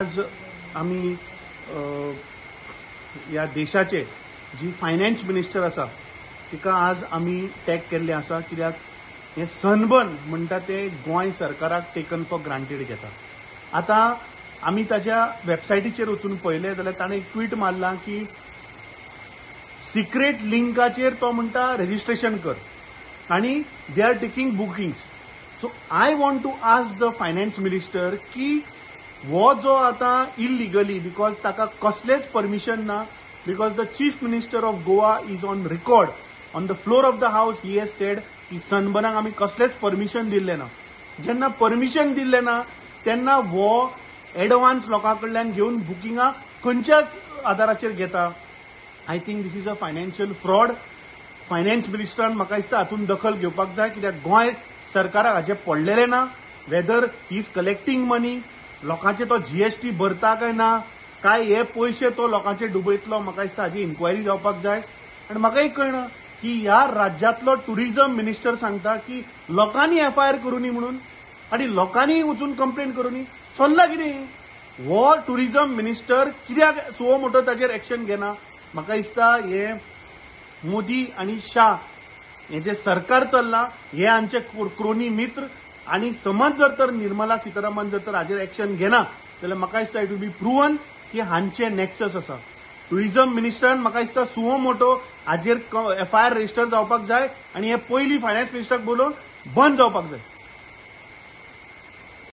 आज आमी ह्या देशाचे जी फायनान्स मिनिस्टर आसा तिका आज आमी टॅग केल्लें आसा, कित्याक हें सनबर्न म्हणटा तें गोंय सरकाराक टेकन फॉर ग्रांटेड घेता. आतां आमी ताच्या वेबसायटीचेर वचून पळयलें जाल्यार ताणें एक ट्वीट मारलां की सिक्रेट लिंकाचेर तो म्हणटा रजिस्ट्रेशन कर आनी they are taking bookings. So I want to ask the finance minister की हो जो आतां इलिगली, because ताका कसलेंच परमिशन ना, because the chief minister of Goa is on record on the floor of the house, he has said की सनबर्नाक आमी कसलेंच परमिशन दिल्लें ना. जेन्ना परमिशन दिल्लें ना तेन्ना हो एडवान्स लोकां कडल्यान घेवन बुकिंगां खंयच्याच आदाराचेर घेता. I think this is a financial fraud. Finance मिनिस्टरान म्हाका दिसता हातूंत दखल घेवपाक जाय, कित्याक गोंय सरकाराक हाचें पडलेलें ना. Whether he is collecting money, लोकांचे तो जीएसटी भरता काय ना, काय हे पयशे तो लोकांचे डुबयतलो, म्हाका दिसता हाजी इन्क्वायरी जावपाक जाय. आनी म्हाका एक कळना की ह्या राज्यांतलो टुरिझम मिनिस्टर सांगता की लोकांनी एफआयआर करूं न्ही म्हणून आनी लोकांनी वचून कंप्लेन करूं न्ही. चल्ला कितें? हो टुरिझम मिनिस्टर कित्याक सुओ मोटो ताचेर एक्शन घेना? म्हाका दिसता हे मोदी आनी शाह हे जे सरकार चल्लां हे आमचे क्रोनी मित्र, आनी समज जर तर निर्मला सीतारामन जर तर हाजेर एक्शन घेना जाल्यार म्हाका दिसता it will be proven की हांचे नॅक्सस आसा. टुरिझम मिनिस्टरान म्हाका दिसता सुओ मोटो हाजेर एफआयआर रजिस्टर जावपाक जाय आनी हे पयलीं फायनान्स मिनिस्टराक बोलोवन बंद जावपाक जाय.